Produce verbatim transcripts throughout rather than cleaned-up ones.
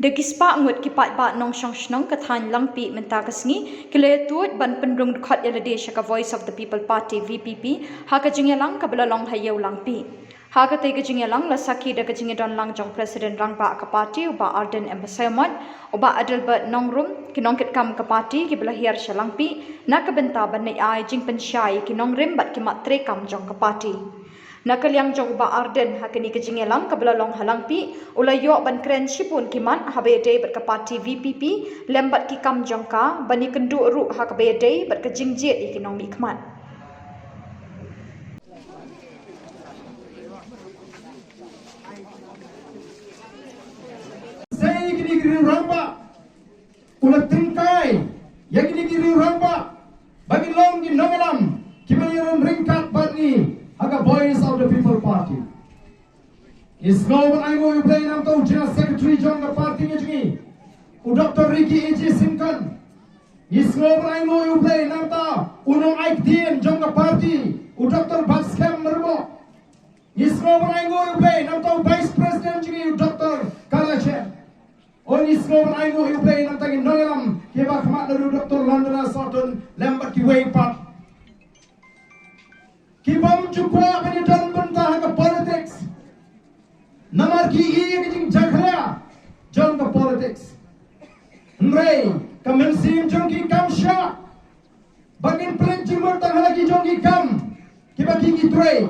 Da ki spah ngut ki paidbah nongshong shnong ka thaiñ Langpih mynta ka sngi ki la ïatuid ban pynrung dkhot ïa lade sha ka Voice of the People Party, V P P, ha ka jingïalang kaba la long ha Ïew Langpih. Ha katei ka jingïalang la sakhi da ka jingïadon lang jong President Rangbah ka party u Bah Ardent M Basaiawmoit, u Bah Adelbert Nongrum, ki nongkitkam ka party kiba la hiar sha Langpih na ka bynta ban leit ai jingpynshai ïa ki nongrim bad ki mat treikam jong ka party. Na ka liang jong u Bah Ardent, ha kane ka jingïalang kaba la long ha Langpih, u la ïoh ban kren shibun ki mat haba ïadei bad ka party V P P lem bad ki kam jong ka, ban ïakynduh ruh ha kaba ïadei bad ka jingjied ïa ki nongmihkhmat. Sei kine ki riew rangbah, u la tyngkai ïa kine ki riew rangbah ba kin long ki nongïalam kiba ïalam ryngkat bad ngi ha ka Voice of the People Party. Ngi sngew ban ainguh ïa U Blei namar u General Secretary jong ka party ngi jong ngi, u Doctor Ricky A J Syngkon. Ngi sngew ban ainguh ïa U Blei namar u nongai ktien jong ka party, u Doctor Batskhem Myrboh. Ngi sngew ban ainguh ïa U Blei namar u Vice President jong ngi, u Doctor Kala Chen. Ngi sngew ban ainguh ïa U Blei namar ki nongïalam kiba khmat na u Doctor Londona Sohtun lem bad kiwei pat. Ki bym ju kwah ban ïadon bynta ha ka politics. Namar ki ïohi ïa ka jingjakhlia jong ka politics. Hynrei ka mynsiem jong ki kam shah ba kin pynleit jingmut tang ha la ki jong ki kam kiba ki ki trei,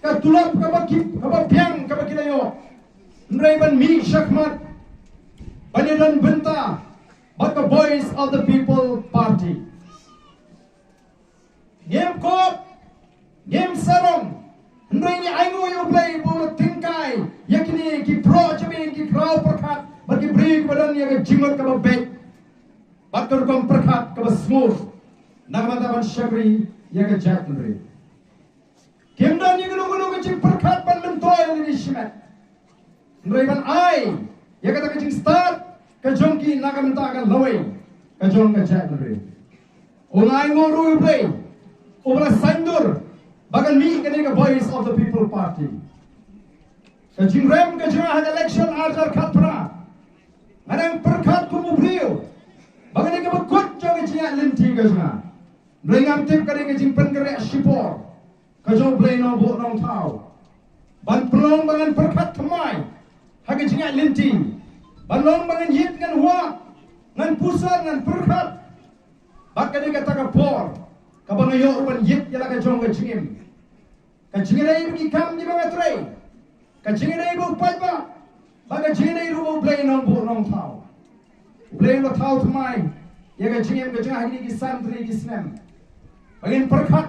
ka tulop kaba ki, kaba biang kaba ki la ïoh. Hynrei ban mih shakhmat ban ïadon bynta bad ka Voice of the People Party. Ngim kop, ngim sarong. Hynrei ngi ainguh ïa U Blei ba u la tyngkai ïa kine ki briew jabieng, ki khraw pyrkhat bad ki briew kiba don ïa ka jingmut kaba beit bad ka rukom pyrkhat kaba sngewbha na ka bynta ban shakri ïa ka jaitbynriew. Kim don ïa kano kano ka jingpyrkhat ban myntoi lane shimet. Hynrei ban ai ïa kata ka jingstad ka jong ki na ka bynta ka lawei ka jong ka jaitbynriew. U nga ainguh ruh ïa U Blei uba la saiñdur ba kan mih kane ka Voice of the People Party. Ka jingrem ka jong nga ha ka election ar hajar khatphra, nga dang pyrkhat kum u briew ba kane kaba kut jong ka jingïaid lynti ka jong nga. Hynrei ngam tip ka dei ka jingpynkhreh shipor ka jong U Blei Nongbuh Nongthaw ban pynlong ba ngan pyrkhat thymmai ha ka jingïaid lynti, ban long ba ngan ïit ngan wad, ngan puson ngan pyrkhat. Bad ka dei kata ka por kaba nga ïoh ruh ban ïit ïa la ka jong ka jingim. Ka jingïadei bad ki kam kiba nga trei, ka jingïadei bad u paidbah, bad ka jingïadei ruh bad U Blei Nongbuh Nongthaw. U Blei u la thaw thymmai ïa ka jingim ka jong nga ha kine ki san tylli ki snem ba ngin pyrkhat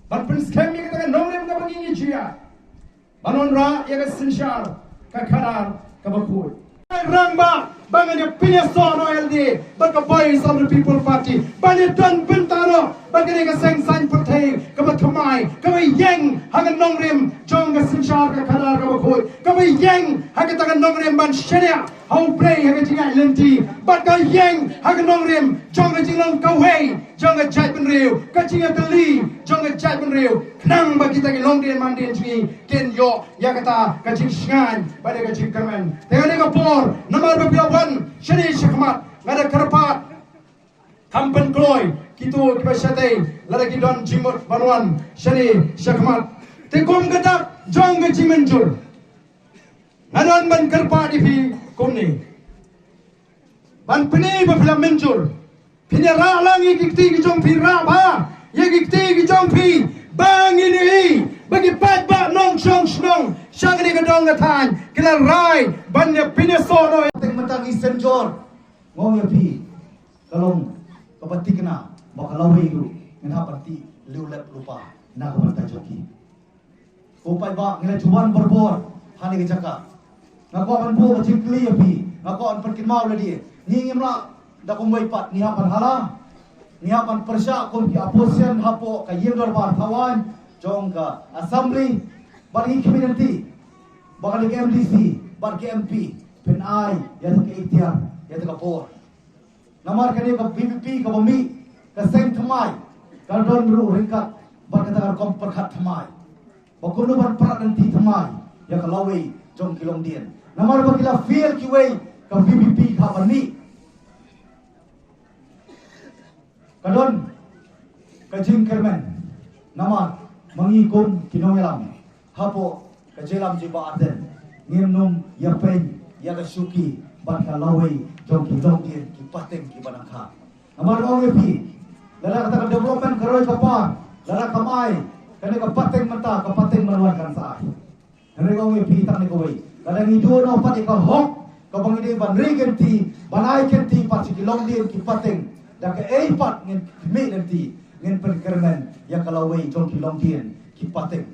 ban pynskhem ïa kata ka nongrim kaba ngi ngi ju ïaid ban wanrah ïa ka synshar ka khadar kaba khuid. Rangbah ba ngan ïa pynïasoh noh ïa lade bad ka Voice of the People Party ban ïadon bynta noh bad kane ka seng saiñ pyrthei kaba thymmai, kaba ïeng ha ka nongrim jong ka synshar ka khadar kaba khuid, kaba ïeng ha kata ka nongrim ban shaniah ha U Blei ha ka jingïaid lynti, bad ka ïeng ha ka nongrim jong ka jinglong kawei jong ka jaitbynriew, ka jingïatylli jong ka jaitbynriew, khnang ba kita ki longdien mandien jong ngi kin ïoh ïa kata ka jingshngaiñ bad ïa ka jingkyrmen. Te ha kane ka por, namar ba phi la wan shane shakhmat, nga da kyrpad, kam pynkloi kito kiba shatei lada ki don jingmut ban wan shane shakhmat. Te kum ka dak jong ka jingmynjur, nga don ban kyrpad ïa phi kumne. Ban pyni ba phi la mynjur, phin ïa rah lang ïa ki kti ki jong phi, rah bha ïa ki kti ki jong phi ba ngin ïohi ba ki paidbah nongshong shnong sha kane ka dong ka thaiñ ki la rai ban ïa pynïasoh noh. Teng mynta ngi sngewjor, nga ong ïa phi, ka long kaba thikna ba ka lawei ruh ngin hap ban tih lem lep lypa na ka bynta jong ki. Ko paidbah, ngi la ju wan barabor ha kane ka jaka. Nga kwah ban buh ka jingkylli ïa phi, nga kwah ban pynkynmaw lade. Ngi ngim lah da kumwei pat, ngi hap ban hala, ngi hap ban pyrshah kum ki opposition hapoh ka ïing dorbar thawaiñ jong ka Assembly. Bad ngi khmih lynti ba kane ka M D C bad ka M P phin ai ïa ka iktiar, ïa ka bor. Namar kane ka V P P kaba mih, ka seng thymmai, ka don ruh ryngkat bad kata ka rukom pyrkhat thymmai ba kumno ban pyrkhat lynti thymmai ïa ka lawei jong ki longdien. Namar ba ki la fail kiwei Ka VPP ka ban mih, ka don ka jingkyrmen. Namar ma ngi kum ki nongïalam hapoh ka jingïalam jong i Bah Ardent, ngim nym ïapeiñ ïa ka shuki bad ka lawei jong ki longdien ki pateng ki ba nang kha. Namar nga ong ïa phi, lada kata ka development ka roi ka par, lada kam ai, kane ka pateng mynta, ka pateng ban wan kan sa ai. Hynrei nga ong ïa phi tang ne kawei, lada ngi duh noh pat ïa ka hok kaba ngi dei ban ri kynti, ban ai kynti pat sha ki longdien ki pateng, da kaei pat ngin mih lynti, ngin pynkyrmen ïa ka lawei jong ki longdien ki pateng.